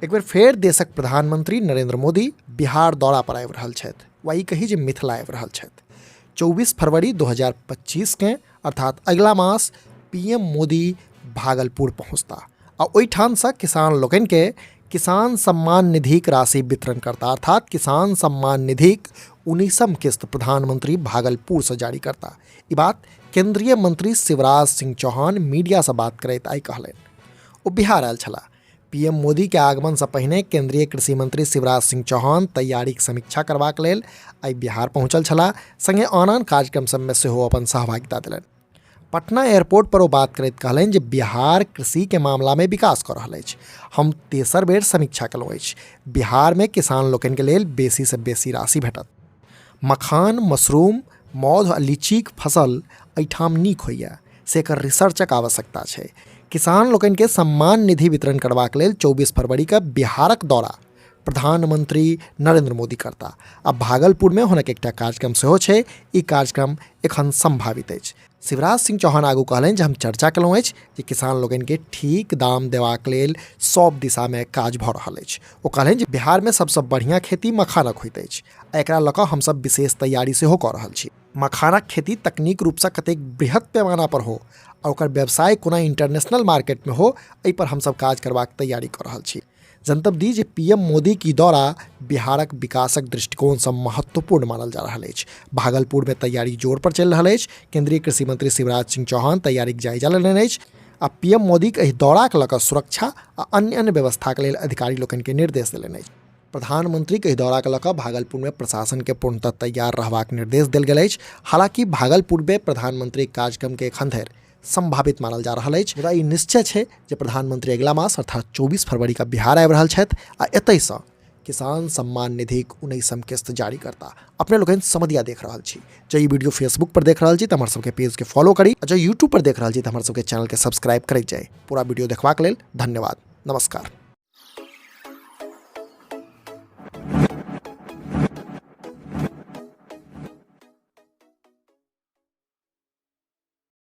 एक बेर फेर देशक प्रधानमंत्री नरेंद्र मोदी बिहार दौरा पर आबि रहल छथि वा ई कही जे मिथिला आबि रहल छथि। 24 फरवरी 2025 के अर्थात अगिला मास पीएम मोदी भागलपुर पहुँचता आ ओहिठामसँ किसान लोकनिके किसान सम्मान निधिक राशि वितरण करता, अर्थात किसान सम्मान निधिक 19म किस्त प्रधानमंत्री भागलपुरसँ जारी करता। ई बात केंद्रीय मंत्री शिवराज सिंह चौहान मीडियासँ बात करैत आइ कहलनि। ओ बिहार आयल छलाह। पीएम मोदी के आगमन से पहिने केंद्रीय कृषि मंत्री शिवराज सिंह चौहान तैयारीक समीक्षा करबाक लेल आइ बिहार पहुंचल छलाह। संगे आन आन कार्यक्रम सबमे सेहो अपन सहभागिता देलनि। पटना एयरपोर्ट पर ओ बात करैत कहलनि जे बिहार कृषि के मामला में विकास कऽ रहल अछि। हम तेसर बेर समीक्षा केलहुँ अछि। बिहार में किसान लोकनि के लेल बेसी से बेसी राशि भेटत। मखान, मशरूम, मौध आ लीचीक फसल एहिठाम नीक होइए, से एकर रिसर्चक आवश्यकता छै। किसान लोकनिके सम्मान निधि वितरण करबाक लेल 24 फरवरीके बिहारक दौरा प्रधानमंत्री नरेंद्र मोदी करता आ भागलपुरमे हुनक एकटा कार्यक्रम सेहो छै। ई कार्यक्रम एखन संभावित अछि। शिवराज सिंह चौहान आगू कहलनि जे हम चर्चा केलहुँ अछि जे किसान लोकनिके ठीक दाम देबाक लेल सब दिशामे काज भऽ रहल अछि। ओ कहलनि जे बिहारमे सबसँ बढ़िआँ खेती मखानक होइत अछि आ एकरा लऽ कऽ हमसब विशेष तैयारी सेहो कऽ रहल छी। मखानक खेती तकनीक रूपसँ कतेक बृहत पैमाना पर हो आ ओकर व्यवसाय कोना इंटरनेशनल मार्केटमे हो, एहि पर हमसब काज करबाक तैयारी कऽ रहल छी। जनतब दी जे पीएम मोदी की दौरा बिहारक विकासक दृष्टिकोणसँ महत्वपूर्ण मानल जा रहल अछि। भागलपुरमे तैयारी जोर पर चलि रहल अछि। केंद्रीय कृषि मंत्री शिवराज सिंह चौहान तैयारीक जायजा लेलनि अछि आ पीएम मोदीक एहि दौराक लऽ कऽ सुरक्षा आ अन्य अन्य व्यवस्थाक लेल अधिकारी लोकनिकेँ निर्देश देलनि अछि। प्रधानमंत्रीक एहि दौराक लऽ कऽ भागलपुरमे प्रशासनके पूर्णतः तैयार रहबाक निर्देश देल गेल अछि। हालांकि भागलपुरमे प्रधानमंत्रीक कार्यक्रमके एखन धरि संभावित मानल जा रहल अछि, मुदा ई निश्चय छै जे प्रधानमंत्री अगिला मास अर्थात 24 फरवरी के बिहार आबि रहल छथि आ एतहिसँ किसान सम्मान निधिक 19म किस्त जारी करता। अपने लोकनि समदिया देख रहल छी। जँ ई वीडियो फेसबुक पर देख रहल छी तऽ हमर सबके पेजके फॉलो करी आ जँ यूट्यूब पर देख रहल छी तऽ हमर सबके चैनलके सब्सक्राइब करैत जाइ। पूरा वीडियो देखबाक लेल धन्यवाद। नमस्कार।